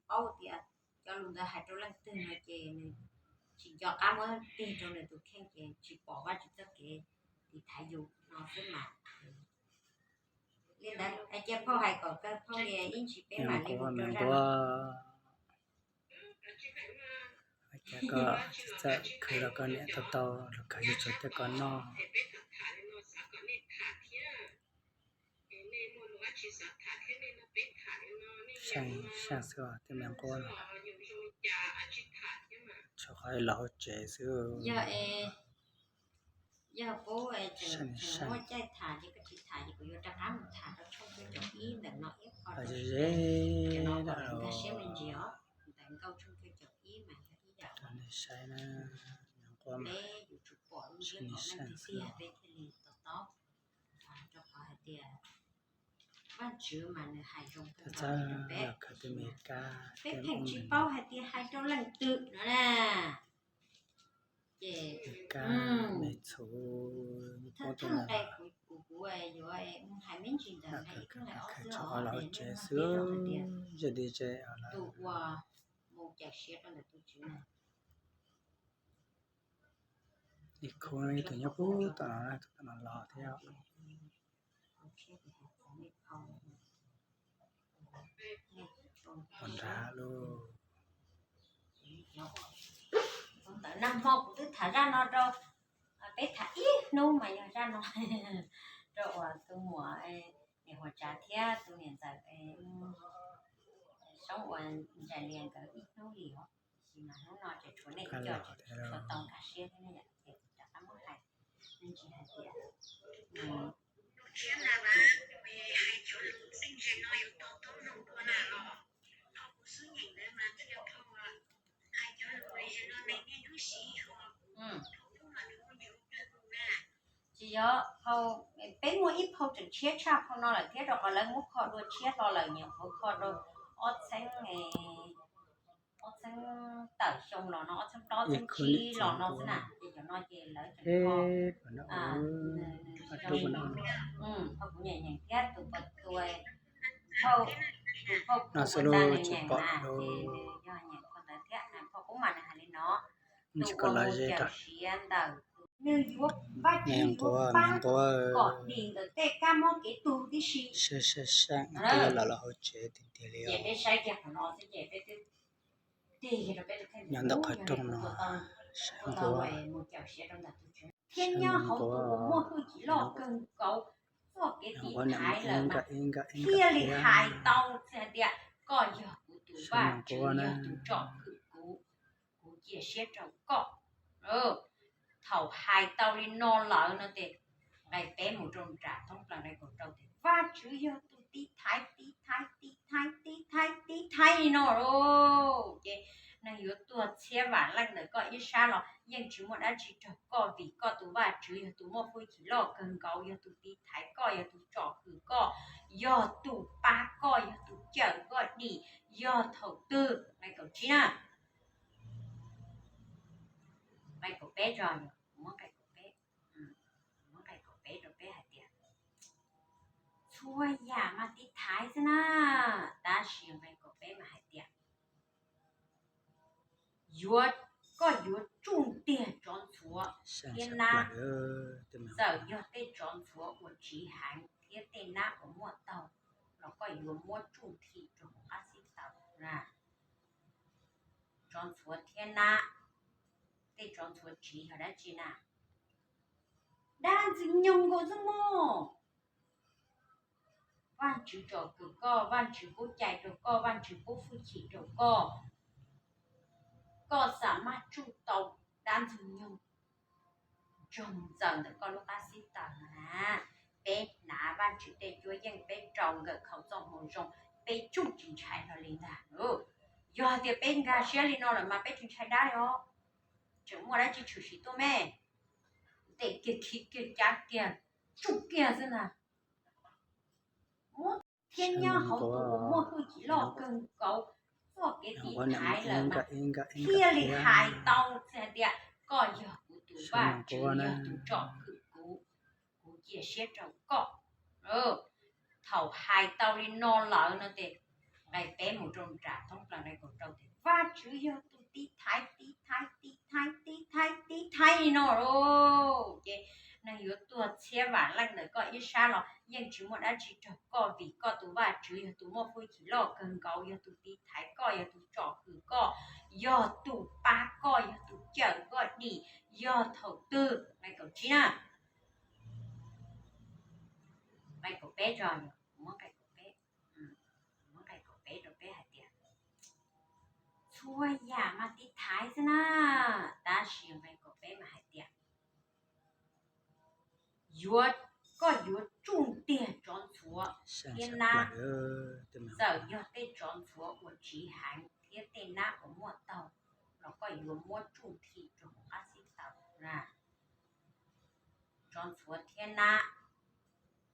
paub tias cov lus ntawd hais rau leej twg no ces nws tsis nco qab muab tig rau nws tus kheej ces tsis pom Vajtswv txoj kev tiv thaiv yus no xwb mas. Li ntawd cia phauj hais kom kawg phauj li ib ntsis peb mam li mus rau zaj no. Cas koj tsis txawj khwv rau koj niam tau tau los kawg yuav tsum tej koj noj. Seej seej xwb os, tej me nquab no tshuav qhov los hauv tsev xwb. Yog pub tseem muaj caij tham ces koj tsis tham ces kuv yuav rov qab mus tham rau tshooj cuaj caum ib ntawm no ib qho. Ze ze nkag siab me ntsis os, ntawm nkauj tshooj cuaj caum ib mas yog ib yam nej saib na, me nquab mas peb yuav tsum pom lub ntsiab kom leej twg tiag peb thiaj li to taub. Rau qhov hais tias Vajtswv mas nws hais zoo kawg nkaus rau peb. Peb pheej tsis paub hais tias hais rau leej twg no na. Ces thawj nqe kuv kuv yuav mus hais me ntsis ntawm nqe ib, thawj nqe ob xwb os, es nej mloog tib rau hais tias tus uas mus cawm siav rau ntawm tus Tswv na. Ib khub ib tug nyob puag tom no, tus tom no los thiab. Tus nrad lauj. Tus ntawd nag hmo kuv twb tham zaj no rau peb tham ib hnub mas yog zaj no rau uas tus muam niam Huas Tsav thiab tus niam ntxawm Soob uas Ntsaim Lias nkawd ib hnub li os. Tiam sis mas hnub no ces tshuav nej ib co ces tshuav tau nkag siab thiab ne yom, ces kuv rov qab muab hais me ntsis hais tias tsis yog phau, peb muaj ib phau tseem tshiab tshaj phau no lawm thiab, rau qhov lawv muab kho dua tshiab hlo lawm, nyuam qhuav kho rau ob txheeb, ob txheeb tawm xyoo los no, ob txheeb plaub txheeb tsib los no xwb na, ces cov no ces lawv tseem kho. Phau kuv nyeem nyeem thiab tus phau, tus phau kuv ua nta nws nyeem na, ces nws yog nyeem phau ntawd thiab. Phau qub mas nws hais li no: Tus uas mus cawm siav ntawm nws yuav, Vajtswv yuav pab kom dim ntawm tej kab mob kev tuag tib si. Ces peb saib kiag qhov no xwb ces peb twb tig rau peb tus kheej, nyob ntawm qhov rooj no, saib nquab, mus cawm siav rau ntawm tus Tswv thiab nyob hauv tus uas muaj hwj chim loj kawg nkaus txoj kev tiv thaiv lawm mas thiaj li hais tau txij hais tias, koj yog kuv tus Vajtswv, yog tus tsom kwm kuv, kuv cia siab rau koj. Thaum hais tau li no lawm no ces nqe peb mus rau nram thoob plaws nqe kaum rau tias, Vajtswv yog tus tiv thaiv, tiv thaiv, tiv thaiv, tiv thaiv, tiv thaiv li no lauj, ces neeg yuav tuag txhiab vam leej ntawm koj ib sab los yeej tsis muaj dab tsi raug koj, vim koj tus Vajtswv yog tus muaj hwj chim loj kawg nkaus, yog tus tiv thaiv koj, yog tus tsom kwm koj, yog tus pab koj, yog tus cawm koj dim, yog thaum twg. Nqe kaum tsib na, nqe kaum peb tso, kuv muab nqe kaum peb, kuv muab nqe kaum peb rau peb hais tias, txhua yam mas tiv thaiv xwb na, tab sis nqe kaum peb mas hais tias, yuav, koj yuav tsuj ntiag tsov ntxhuav thiab nab, txawm yog tej tsov ntxhuav uas tsiv heev thiab tej nab uas muaj taug los koj yuav muab tsuj nthi rau hauv qab xib taws na. Tsov ntxhuav thiab nab, tej tsov ntxhuav tsiv yog dab tsi na? Dab ntxwg nyoog nkaus xwb mog. Vajtswv tsom kwm koj, Vajtswv pub cai rau koj, Vajtswv pub hwj chim rau koj, koj xam maj tsuj tau dab ntxwg nyoog ntsoog ntxaws ntawm koj lub qab xib taws no na. Peb hnav Vajtswv tej cuab yeej, peb rau nkawm khau txoj hmoo zoo, peb tsuj tsis ntshai hlo li ntag. Yog tias peb nkag siab li no lawm mas peb tsis ntshai dab os. Tseem muaj dab tsi tshwm sim tuaj me? Ntes kiag, khi kiag, cav kiag, tsuj kiag xwb ntag. Thiab nyob hauv tus uas muaj hwj chim loj kawg nkaus txoj kev tiv thaiv lawm mas thiaj li hais tau txij hais tias, koj yog kuv tus Vajtswv, yog tus tsom kwm kuv, kuv cia siab rau koj. Thaum hais tau li no lawm no ces Nqe peb mus rau nram thoob plaws nqe kaum rau tias Vajtswv yog tus tiv thaiv, tiv thaiv, tiv thaiv, tiv thaiv, tiv thaiv li no lauj. Ces neeg yuav tuag txhiab vam leej ntawm koj ib sab los yeej tsis muaj dab tsi raug koj, vim koj tus Vajtswv yog tus muaj hwj chim loj kawg nkaus, yog tus tiv thaiv koj, yog tus tsom kwm koj, yog tus pab koj, yog tus cawm koj dim yog thaum twg. Nqe kaum tsib na, nqe kaum peb tso, kuv muab nqe kaum peb, kuv muab nqe kaum peb rau peb hais tias txhua yam mas tiv thaiv xwb na, tab sis nqe kaum peb mas hais tias yuav, koj yuav tsuj ntiag tsov ntxhuav thiab nab. Txawm yog tej tsov ntxhuav uas tsiv heev thiab tej nab uas muaj taug los koj yuav muab tsuj nthi rau hauv qab xib taws na. Tsov ntxhuav thiab nab,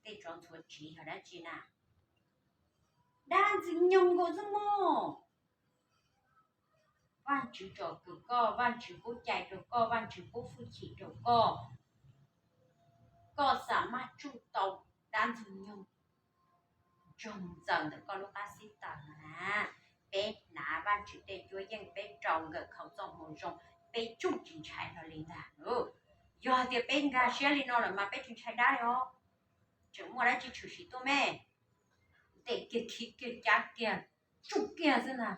tej tsov ntxhuav tsiv yog dab tsi na? Dab ntxwg nyoog nkaus xwb mog. Vajtswv tsom kwm koj, Vajtswv pub cai rau koj, Vajtswv pub hwj chim rau koj, koj xam maj tsuj tau dab ntxwg nyoog ntsoog ntxaws ntawm koj lub qab xib taws no na. Peb hnav Vajtswv tej cuab yeej, peb rau nkawm khau txoj moo zoo, peb tsuj tsis ntshai hlo li ntag. Yog tias peb nkag siab li no lawm mas peb tsis ntshai dab li os. Tseem muaj dab tsi tshwm sim tuaj me? Ntes kiag, khi kiag, cab kiag, tsuj kiag xwb ntag.